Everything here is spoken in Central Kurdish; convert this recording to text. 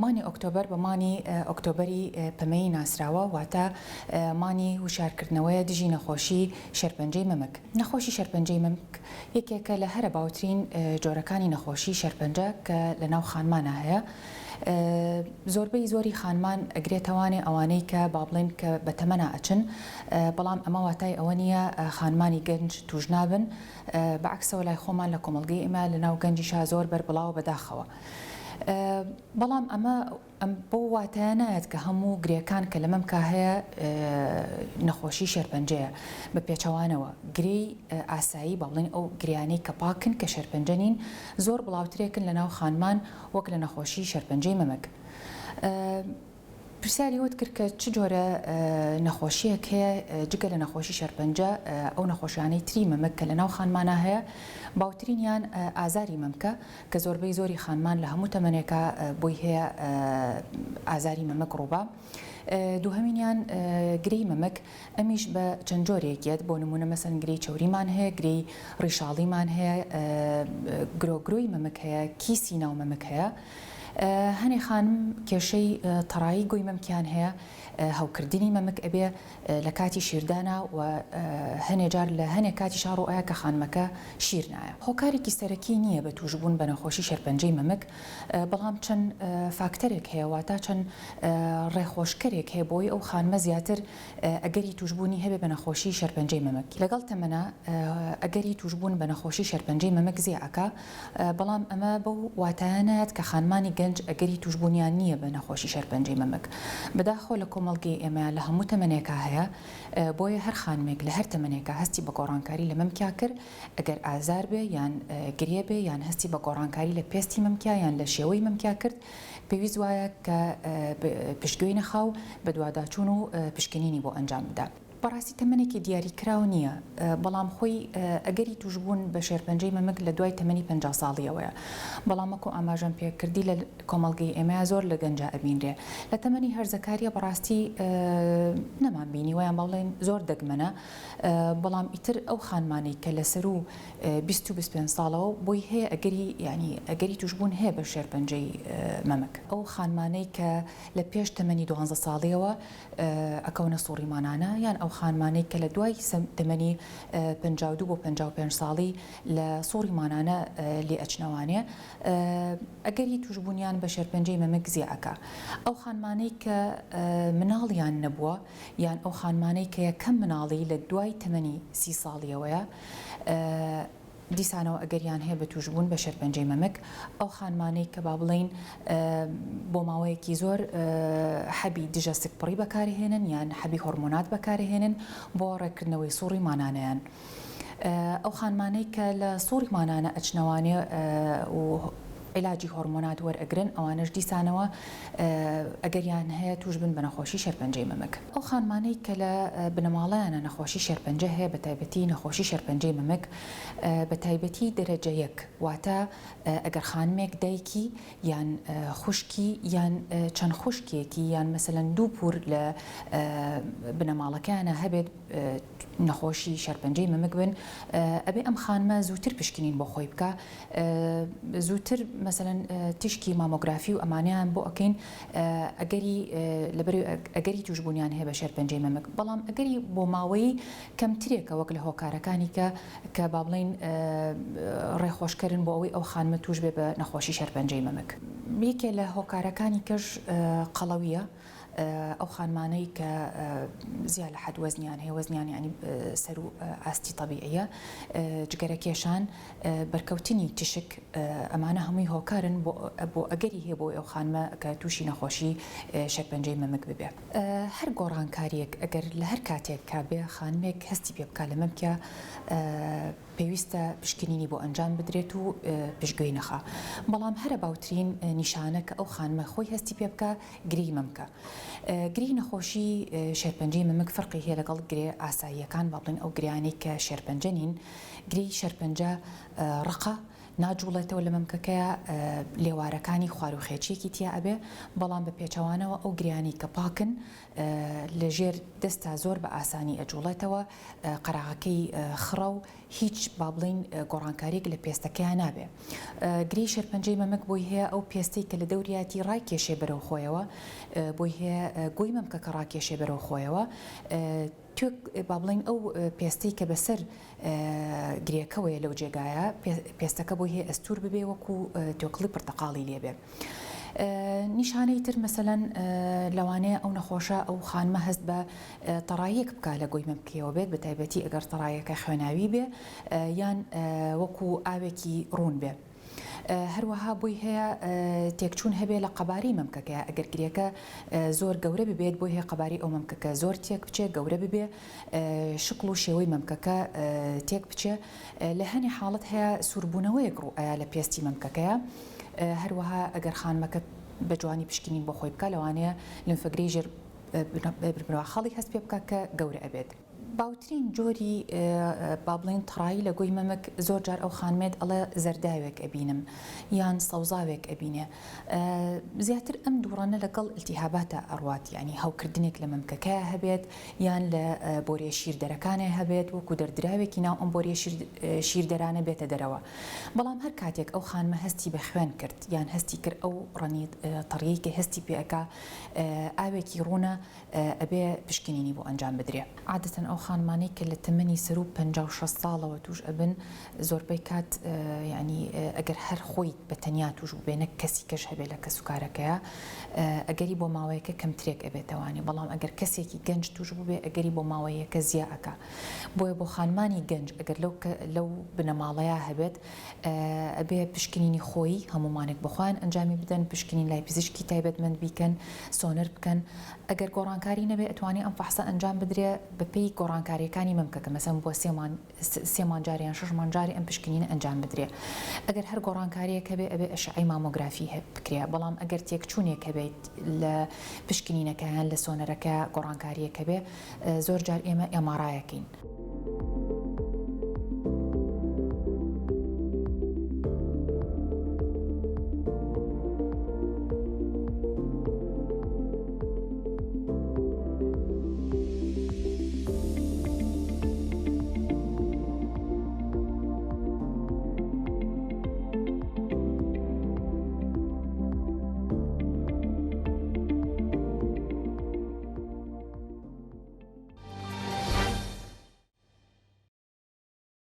مانگی ئۆکتۆبەر بە مانگی ئۆکتۆبەری پەمەیی ناسراوە، واتە مانگی وشیارکردنەوەیە دژی نەخۆشی شێرپەنجەی مەمک. نەخۆشی شێرپەنجەی مەمک یەکێکە لە هەرە باوترین جۆرەکانی نەخۆشی شێرپەنجە کە لە ناو خانمانا هەیە. زۆربەی زۆری خانمان ئەگرێتەوانێ ئەوانەی کە با بڵێین کە بە تەمەنا ئەچن، بەڵام ئەمە واتای ئەوە نییە خانمانی گەنج تووش نابن، بە عەکسەوە لای خۆمان لە کۆمەڵگەی ئێمە لە ناو گەنجیشا زۆر بەربڵاوە بەداخەوە. بەڵام ئەمە بەو واتایە نایەت کە هەموو گرێکان کە لە مەمکا هەیە نەخۆشی شێرپەنجەیە، بە پێچەوانەوە گرێی ئاسایی با بڵێین ئەو گرێیانەی کە پاکن کە شێرپەنجە نین زۆر بڵاوترێکن لە ناو خانمان وەک لە نەخۆشی شێرپەنجەی مەمک. پرسیاری ئەوەت کرد کە چ جۆرە نەخۆشییەک هەیە جگە لە نەخۆشی شێرپەنجە، ئەو نەخۆشیانەی تری مەمک کە لەناو خانمانا هەیە، باوترینیان ئازاری مەمکە کە زۆربەی زۆری خانمان لە هەموو تەمەنێکا بۆی هەیە ئازاری مەمک ڕووبا. دووهەمینیان گرێی مەمک، ئەمیش بە چەند جۆرێک یەت، بۆ نموونە مەسەن گرێی چەوریمان هەیە، گرێی ڕیشاڵیمان هەیە، گرۆ گرۆی مەمک هەیە، کیسی ناو مەمک هەیە. هەنێ خانم کێشەی تەڕایی گۆی مەمکیان هەیە، هەوکردنی مەمک ئەبێ لە کاتی شیردانا و هەنێ جار لە هەنێ کاتیشا ڕووئەیا کە خانمەکە شیر نایە. هۆکارێکی سەرەکی نییە بە تووشبوون بە نەخۆشی شێرپەنجەی مەمک، بەڵام چەند فاکتەرێک هەیە واتا چەند ڕێخۆشکەرێک هەیە بۆی ئەو خانمە زیاتر ئەگەری تووشبوونی هەبێ بە نەخۆشی شێرپەنجەی مەمک. لەگەڵ تەمەنا ئەگەری تووشبوون بە نەخۆشی شێرپەنجەی مەمک زیا ئەکا، بەڵام ئەمە بەو واتایە نایەت کە خانمانی گەنج ئەگەری تووشبوونیان نییە بە نەخۆشی شێرپەنجەی مەمک. بەداخەوە لە کۆمەڵگەی ئێمە لە هەموو تەمەنێکا هەیە، بۆیە هەر خانمێک لە هەر تەمەنێکا هەستی بە گۆڕانکاری لە مەمکیا کرد، ئەگەر ئازار بێ یان گرێ بێ یان هەستی بە گۆڕانکاری لە پێستی مەمکیا یان لە شێوەی مەمکیا کرد، پێویست وایە کە پشتگوێی نەخا و بەدواداچوون و پشکنینی بۆ ئەنجام بدا. بەڕاستی تەمەنێکی دیاریکراو نییە، بەڵام خۆی ئەگەری تووشبوون بە شێرپەنجەی مەمک لە دوای تەمەنی 50 ساڵییەوەیە، بەڵام وەکو ئاماژەم پێکردی لە کۆمەڵگەی ئێمەیا زۆر لە گەنجا ئەبینرێ. لە تەمەنی هەرزەکارییە بەڕاستی نەمان بینیوە یان با بڵێین زۆر دەگمەنە، بەڵام ئیتر ئەو خانمانەی کە لە سەروو 20 و 25 ساڵەوە بۆی هەیە ئەگەری یانی ئەگەری تووشبوون هەیە بە شێرپەنجەی مەمک. ئەو خانمانەی کە لە پێش تەمەنی دوانزە ساڵییەوە ئەکەونە سوڕی مانانە یان ئەو خانمانەی کە لە دوای تەمەنی 52 بۆ 55 ساڵی لە سوڕی مانانە لێ ئەچنەوانێ ئەگەری تووشبوونیان بە شێرپەنجەی مەمک زیا ئەکا. ئەو خانمانەی کە مناڵیان نەبووە یان ئەو خانمانەی کە یەکەم مناڵی لە دوای تەمەنی 30 ساڵیەوەیە دیسانەوە ئەگەریان هەیە بە تووشبوون بە شێرپەنجەی مەمک، ئەو خانمانەی کە با بڵێین بۆ ماوەیەکی زۆر حەبی دژە سکپڕی بەکارهێنن یان حەبی هۆرمۆنات بەکارهێنن بۆ ڕێککردنەوەی سوڕی مانانەیان. ئەو خانمانەی کە لە سوڕی مانانە ئەچنەوانێ و عیلاجی هۆرمۆنات وەرئەگرن ئەوانەش دیسانەوە ئەگەریان هەیە تووش بن بە نەخۆشی شێرپەنجەی مەمک. ئەو خانمانەی کە لە بنەماڵەیانە نەخۆشی شێرپەنجە هەیە بە تایبەتی نەخۆشی شێرپەنجەی مەمک بە تایبەتی دەرەجە یەک واتە ئەگەر خانمێک دایکی یان خوشکی یان چەند خوشکێکی یان مەسەلەن دوو پور لە بنەماڵەکەیانە هەبێت نەخۆشی شێرپەنجەی مەمک بن ئەبێ ئەم خانمە زووتر پشکنین بۆ خۆی بکا زووتر مەسەلەن تیشکی مامۆگرافی و ئەمانەیان بۆ ئەکەین ئەگەری لەبەر ئەگەری توشبوونیان هەیە بە شێرپەنجەی مەمک بەڵام ئەگەری بۆ ماوەی کەمترێکە وەک لە هۆکارەکانی کە کە با بڵێین ڕێخۆشکەرن بۆ ئەوەی ئەو خانمە توش بێ بە نەخۆشی شێرپەنجەی مەمک. یەکێ لە هۆکارەکانی کەش قەڵەویە ئەو خانمانەی کە زیا لە حەد وەزنیان هەیە وەزنیان یانی سەروو ئاستی تەبیعیە جگەرە کێشان بەرکەوتنی تیشک ئەمانە هەمووی هۆکارن بۆ ئەگەری هەیە بۆ ئەو خانمە کە تووشی نەخۆشی شێرپەنجەی مەمک ببێ. هەر گۆڕانکاریەک ئەگەر لە هەر کاتێک کا بێ خانمێک هەستی پێ بکا لە مەمکیا پێویستە پشکنینی بۆ ئەنجام بدرێت و پشتگوێی نەخا بەڵام هەرە باوترین نیشانە کە ئەو خانمە خۆی هەستی پێ بکا گرێی مەمکە. گرێی نەخۆشی شێرپەنجەی مەمک فەرقی هەیە لەگەڵ گرێ ئاساییەکان با بڵێین ئەو گرێیانەی کە شێرپەنجە نین گرێی شێرپەنجە ڕەقە. ناجوڵێتەوە لە مەمکەکەیا لێوارەکانی خواروخێچیەکی تیا ئەبێ، بەڵام بە پێچەوانەوە ئەو گرێیانەی کە پاکن لە ژێر دەستا زۆر بە ئاسانی ئەجوڵێتەوە، قەراغەکەی خڕە و هیچ با بڵێین گۆڕانکاریەک لە پێستەکەیا نابێ. گرێی شێرپەنجەی مەمک بۆی هەیە ئەو پێستەی کە لە دەوریاتی ڕایکێشێ بەرەو خۆیەوە، بۆی هەیە گۆی مەمکەکە ڕاکێشێ بەرەو خۆیەوە، توێک با بڵێین ئەو پێستەی کە بەسەر گرێکەوەیە لەو جێگایە پێستەکە بۆی هەیە ئەستوور ببێ وەکو تۆکڵی پرتەقاڵی لێبێ. نیشانەی تر مەسەلەن لەوانەیە ئەو نەخۆشە ئەو خانمە هەست بە تەڕاییەک بکا لە گۆی مەمکیەوە بێت بە تایبەتی ئەگەر تەڕایەکە خوێناوی بێ یان وەکو ئاوێکی ڕوون بێ. هەروەها بۆی هەیە تێکچوون هەبێ لە قەبارەی مەمکەکەیا، ئەگەر گرێکە زۆر گەورە ببێت بۆی هەیە قەبارەی ئەو مەمکەکە زۆر تێک بچێ گەورە ببێ شکڵ و شێوەی مەمکەکە تێک بچێ لە هەنێ حاڵەت هەیە سووربوونەوەیەک ڕوو ئەیا لە پێستی مەمکەکەیا هەروەها ئەگەر خانمەکە بە جوانی پشکنین بۆ خۆی بکا لەوانەیە لمفەگرێی ژێر بنەواخاڵی هەست پێ بکا کە گەورە ئەبێت. باوترین جۆری با بڵێین تەڕایی لە گۆی مەمک زۆر جار ئەو خانمێت ئەڵێ زەرداوێک ئەبینم یان سەوزاوێک ئەبینێ زیاتر ئەم دووڕەنە لەگەڵ ئیلتیهاباتە ئەڕوات یعنی هەوکردنێک لە مەمکەکەیا هەبێت یان لە بۆریە شیردەرەکانێ هەبێت وەکو دەردراوێکی ناو ئەم بۆریە شیردەرانە بێتە دەرەوە بەڵام هەر کاتێک ئەو خانمە هەستی بە خوێن کرد یان هەستی کرد ئەو ڕەنی تەڕیەی کە هەستی پێ ئەکا ئاوێکی ڕوونە ئەبێ پشکنینی بۆ ئەنجام بدرێ. عادەتەن ئەو خانمانەی کە لە تەمەنی سەروو 50 و 60 ساڵەوە تووش ئەبن زۆربەی کات یانی ئەگەر هەر خۆی بە تەنیا تووش بووبێ نەک کەسی کەش هەبێ لە کەسوکارەکەیا ئەگەری بۆ ماوەیەکە کەمترێک ئەبێتەوانی بەڵام ئەگەر کەسێکی گەنج تووش بووبێ ئەگەری بۆ ماوەیەکە زیا ئەکا بۆیە بۆ خانمانی گەنج ئەگەر لەو لەو بنەماڵەیا هەبێت ئەبێ پشکنینی خۆیی هەموو مانێک بۆ خۆیان ئەنجامی بدەن، پشکنین لای پزیشکی تایبەتمەند بیکەن، سۆنەر بکەن، ئەگەر گۆڕانکاری نەبێ ئەتوانێ ئەم فەحسە ئەنجام بدرێ بە پێی گۆڕانکاریەکانی مەمکەکە مەسەن بۆ سێ مان سێ مان جارێ یان شەش مان جارێ ئەم پشکنینە ئەنجام بدرێ ئەگەر هەر گۆڕانکاریەک هەبێ ئەبێ ئەشعەی مامۆگرافی بکرێ بەڵام ئەگەر تێکچوونێک هەبێت لە پشکنینەکە یان لە سۆنەرەکە گۆڕانکاریەک هەبێ زۆر جار ئێمە MRI ئەکەین.